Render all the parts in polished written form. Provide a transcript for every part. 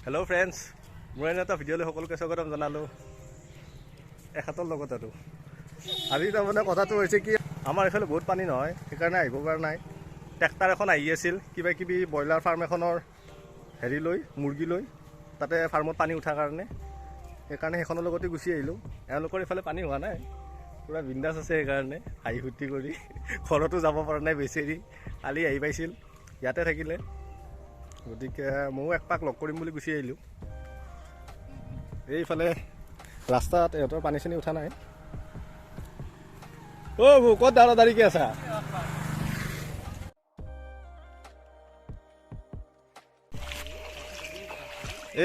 Hello' friends, মোৰ এনে এটা ভিডিঅ'লৈ সকলোকে স্বাগতম জনালোঁ। এখেতৰ লগত আৰু আজি তাৰমানে কথাটো হৈছে কি, আমাৰ এইফালে বহুত পানী নহয়, সেইকাৰণে আহিব পৰা নাই। ট্ৰেক্টাৰ এখন আহি আছিল কিবা কিবি ব্ৰইলাৰ ফাৰ্ম এখনৰ হেৰি লৈ, মুৰ্গী লৈ, তাতে ফাৰ্মত পানী উঠাৰ কাৰণে, সেইকাৰণে সেইখনৰ লগতে গুচি আহিলোঁ। এওঁলোকৰ এইফালে পানী হোৱা নাই, পূৰা বিন্দাছ আছে, সেইকাৰণে হাঁহি ফূৰ্তি কৰি ঘৰতো যাব পৰা নাই বেচেৰি। কালি আহি পাইছিল, ইয়াতে থাকিলে, গতিকে ময়ো এক পাক লগ কৰিম বুলি গুচি আহিলোঁ। এইফালে ৰাস্তাত ইহঁতৰ পানী চানী উঠা নাই। অ' বৌ, ক'ত দাঁড়া দাঁড়িকে আছা?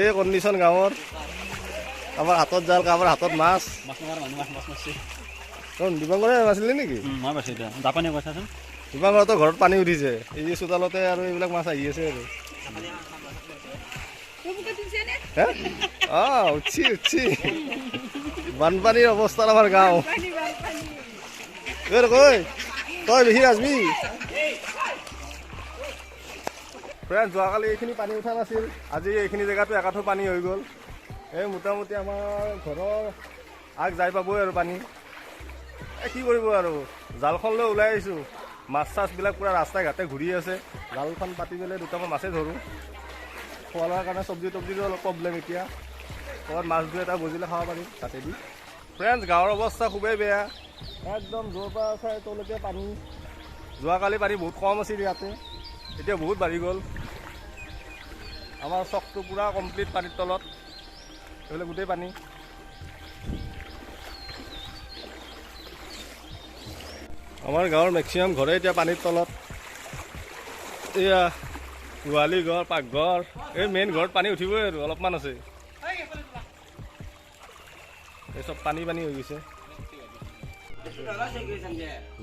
এই কণ্ডিশ্যন গাঁৱৰ, কাৰোবাৰ হাতত জাল, কাৰোবাৰ হাতত মাছ। দিবাংগৰে নাছিলে নেকি? দিবাংগৰতো ঘৰত পানী উঠিছে, এই যে চোতালতে আৰু এইবিলাক মাছ আহি আছে আৰু। উঠছি উঠছি, বানপানীৰ অৱস্থাত আমাৰ গাঁও। কৈ তই বেছি নাচবি। ফ্ৰেণ্ড, যোৱাকালি এইখিনি পানী উঠা নাছিল, আজি এইখিনি জেগাটো একাঠো পানী হৈ গ'ল। এই মোটামুটি আমাৰ ঘৰৰ আগ যাই পাবই আৰু পানী। এই কি কৰিব আৰু, জালখন লৈ ওলাই আহিছোঁ। মাছ চাছবিলাক পূৰা ৰাস্তা ঘাটে ঘূৰি আছে। জালখন পাতি পেলাই দুটামান মাছেই ধৰোঁ। খোৱা লোৱাৰ কাৰণে চব্জি তব্জিৰো অলপ প্ৰব্লেম এতিয়া, ক'ৰবাত মাছ দুই এটা বজিলে খাব পাৰিম তাতে দি। ফ্ৰেণ্ডছ, গাঁৱৰ অৱস্থা খুবেই বেয়া, একদম য'ৰ পৰা চাই তলৈকে পানী। যোৱাকালি পানী বহুত কম আছিল ইয়াতে, এতিয়া বহুত বাঢ়ি গ'ল। আমাৰ চকটো পূৰা কমপ্লিট পানীৰ তলত, এইফালে গোটেই পানী। আমাৰ গাঁৱৰ মেক্সিমাম ঘৰে এতিয়া পানীৰ তলত। এয়া গোহালি ঘৰ, পাকঘৰ, এই মেইন ঘৰত পানী উঠিবই আৰু অলপমান আছে। এই চব পানী পানী হৈ গৈছে।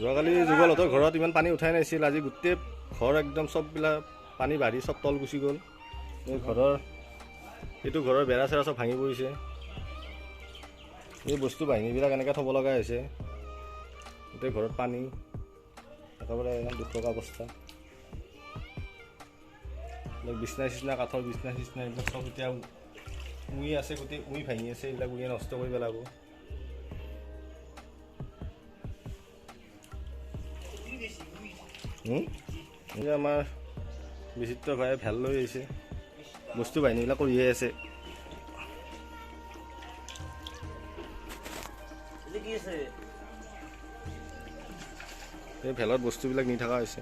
যোৱাকালি যুগলহঁতৰ ঘৰত ইমান পানী উঠাই নাছিল, আজি গোটেই ঘৰ একদম চববিলাক পানী বাঢ়ি চব তল গুচি গ'ল। এই ঘৰৰ এইটো ঘৰৰ বেৰা চেৰা চব ভাঙি পৰিছে। এই বস্তু বাহিনীবিলাক এনেকৈ থ'ব লগা হৈছে। গোটেই ঘৰত পানী, একেবাৰে একদম দুখ লগা অৱস্থা। বিচনা চিচনা, কাঠৰ বিচনা চিচনা এইবিলাক চব এতিয়া উই আছে, গোটেই উই ভাঙি আছে, এইবিলাক উইয়ে নষ্ট কৰি পেলাব। আমাৰ বিচিত্ৰ ভাই ভেল লৈ আহিছে, বস্তু বাহিনীবিলাক কৰিয়ে আছে। এই ভেলত বস্তুবিলাক নি থকা হৈছে।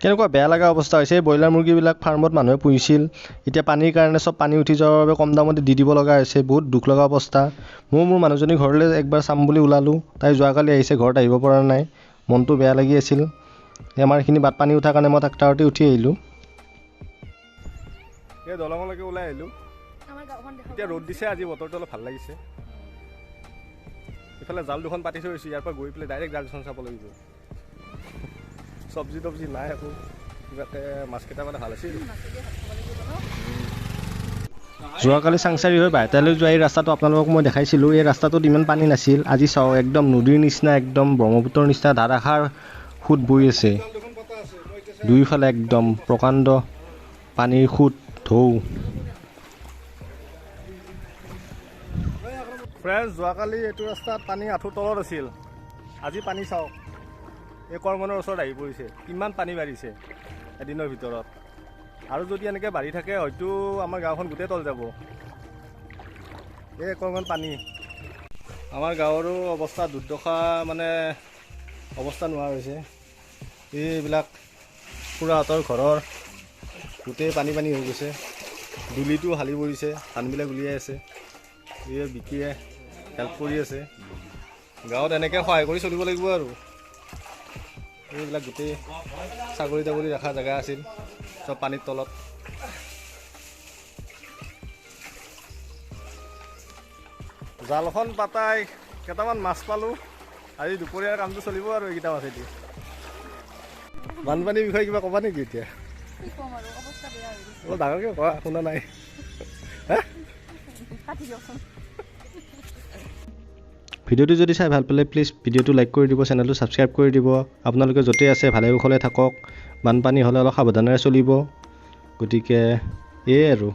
কেনেকুৱা বেয়া লগা অৱস্থা হৈছে। এই ব্ৰইলাৰ মুৰ্গীবিলাক ফাৰ্মত মানুহে পুহিছিল, এতিয়া পানীৰ কাৰণে চব পানী উঠি যোৱাৰ বাবে কম দামতে দি দিব লগা হৈছে। বহুত দুখ লগা অৱস্থা। ময়ো মোৰ মানুহজনীৰ ঘৰলৈ একবাৰ চাম বুলি ওলালোঁ, তাই যোৱাকালি আহিছে, ঘৰত আহিব পৰা নাই, মনটো বেয়া লাগি আছিল। আমাৰ এইখিনি বাট পানী উঠাৰ কাৰণে মই ট্ৰেক্টৰতে উঠি আহিলোঁ। এই দলঙলৈকে ওলাই আহিলোঁ। এতিয়া ৰ'দ দিছে, আজি বতৰটো অলপ ভাল লাগিছে। ইফালে জাল দুখন পাতি থৈ আহিছোঁ, ইয়াৰ পৰা গৈ পেলাই ডাইৰেক্ট জাল দুখন চাব লাগিব। চব্জি তব্জি নাই একো, কিবাকে মাছকেইটা মানে ভাল আছিল। যোৱাকালি চাংচাৰি হৈ বাহেতালৈ যোৱা এই ৰাস্তাটো আপোনালোকক মই দেখাইছিলোঁ। এই ৰাস্তাটোত ইমান পানী নাছিল, আজি চাওঁ একদম নদীৰ নিচিনা, একদম ব্ৰহ্মপুত্ৰৰ নিচিনা ধাৰাসাৰ সোঁত বৈ আছে। দুয়োফালে একদম প্ৰকাণ্ড পানীৰ সোঁত, ঢৌ। ফ্ৰেণ্ডছ, যোৱাকালি এইটো ৰাস্তাত পানী আঁঠুৰ তলত আছিল, আজি পানী চাওক এই কৰঙনৰ ওচৰত আহি পৰিছে। কিমান পানী বাঢ়িছে এদিনৰ ভিতৰত। আৰু যদি এনেকৈ বাঢ়ি থাকে হয়তো আমাৰ গাঁওখন গোটেই তল যাব। এই কৰঙন পানী। আমাৰ গাঁৱৰো অৱস্থা দুৰ্দশা, মানে অৱস্থা নোহোৱা হৈছে। এইবিলাক খুৰাহঁতৰ ঘৰৰ গোটেই পানী পানী হৈ গৈছে। দুলিটো হালি পৰিছে, ধানবিলাক উলিয়াই আছে। এই বিকিয়ে হেল্প কৰি আছে। গাঁৱত এনেকৈ সহায় কৰি চলিব লাগিব আৰু। এইবিলাক গোটেই ছাগলী তাগলী ৰখা জেগা আছিল, চব পানীৰ তলত। জালখন পাতাই কেইটামান মাছ পালোঁ। আজি দুপৰীয়াৰ কামটো চলিব আৰু এইকেইটা মাছেদি। বানপানীৰ বিষয়ে কিবা ক'বা নেকি এতিয়া? অলপ ডাঙৰকৈ কোৱা, শুনা নাই। ভিডিঅ'টো যদি চাই ভাল পালে প্লিজ ভিডিঅ'টো লাইক কৰি দিব, চেনেলটো ছাবস্ক্ৰাইব কৰি দিব। আপোনালোকে য'তেই আছে ভালে কুশলে থাকক। বানপানী হ'লে অলপ সাৱধানেৰে চলিব। গতিকে এয়ে আৰু।